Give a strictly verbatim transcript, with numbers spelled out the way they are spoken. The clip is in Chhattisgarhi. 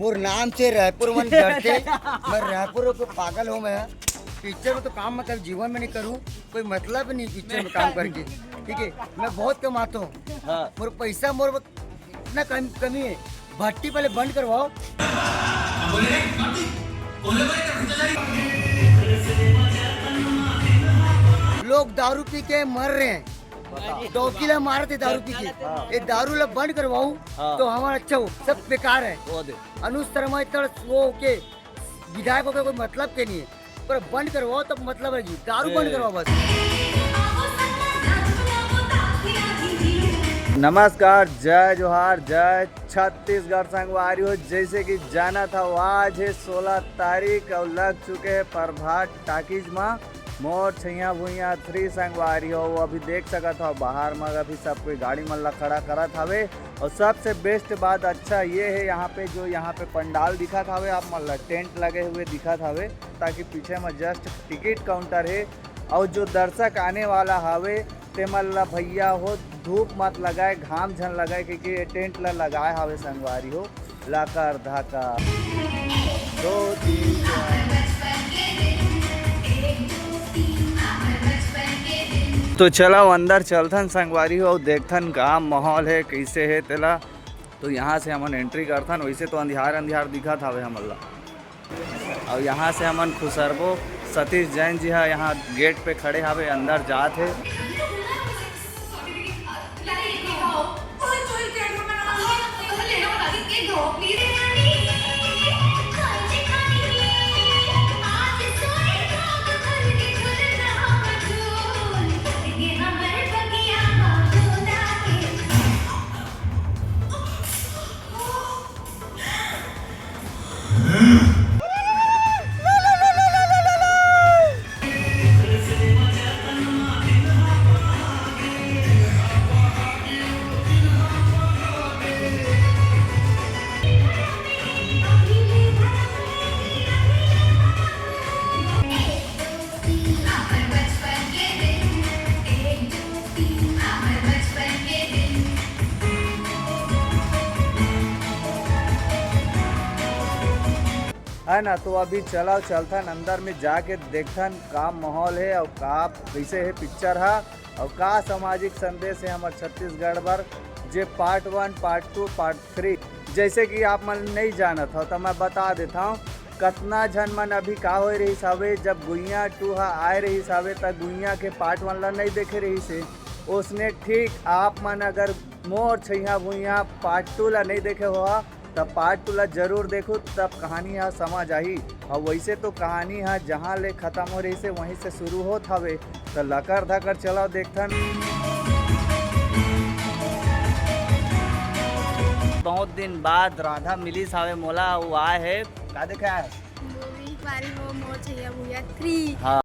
और नाम से रायपुर मन डरते। मैं रायपुर को पागल हूँ मैं। पिक्चर में तो काम मतलब जीवन में नहीं करूँ, कोई मतलब नहीं पिक्चर में काम करके। ठीक है, मैं बहुत कमाता हूँ। हाँ। मोर पैसा मोर इतना कम, कमी है। भट्टी पहले बंद करवाओ। लोग दारू पी के मर रहे हैं। डौकी ला मारत हे दारू पी के। हाँ। ये दारू ला बंद करवाऊ हाँ। तो हमारा अच्छा हो, सब बेकार है। वो दे। अनुज शर्मा इतना वो के विधायक होके कोई मतलब के नहीं है, पर बंद करवाओ तब मतलब है जी, दारू बंद ए। करवाओ बस। नमस्कार, जय जोहार, जय छत्तीसगढ़ संगवारी हो। जैसे कि जाना था, आज है सोलह तारीख और लग चुके हैं प्रभात टाकीज में मोर छैया भुइया थ्री संगवारी हो। वो अभी देख सकत हो बाहर में अभी सब कोई गाड़ी मन ला खड़ा करत हवे। और सबसे बेस्ट बात अच्छा ये है यहाँ पे, जो यहाँ पे पंडाल दिखत हवे आप मन ला, टेंट लगे हुए दिखत हवे, ताकि पीछे में जस्ट टिकट काउंटर है। और जो दर्शक आने वाला हवे ते मन ला भैया हो धूप मत लगाए, घाम झन लगाए, क्योंकि ये टेंट ला लगाए हवे संगवारी हो। लाकर धाका दो तीन चार। तो चलो अंदर चलथन संगवारी हो, देखथन का माहौल है, कैसे है तेला। तो यहाँ से हमन एंट्री करथन। वैसे तो अंधियार अंधियार दिखत हवे हमन ला। और यहाँ से हमन खुसरबो। सतीश जैन जी हा यहाँ गेट पे खड़े हवे, अंदर जात हे। है ना, तो अभी चलाओ चलथन अंदर में जाके देखथन का माहौल है और का कैसे है पिक्चर हा और का सामाजिक संदेश है हमर छत्तीसगढ़ बर, जे पार्ट वन, पार्ट टू, पार्ट थ्री। जैसे कि आप मन नहीं जानत हो तो मैं बता देता हूँ, कतना झन मन अभी का होए रहिस हवे, जब गुइया टू हा आए रहिस हवे त गुइया के पार्ट वन ला नहीं देखे रहिस हे। उसने ठीक आप मन अगर मोर छैया भुइया पार्ट टू ला नहीं देखे हो तब पार्ट टू ला जरूर देखो, तब कहानी हा समझ आही। और वैसे तो कहानी हा जहाँ ले खत्म हो रहिस हे वहीं से शुरू होत हवे। तो लकर धकर चलाओ देखथन। बहुत दिन बाद राधा मिलिस हवे मोला, वो आए है। का देखा है? मूवी पारी हो मोर छैया भुइया थ्री। हाँ।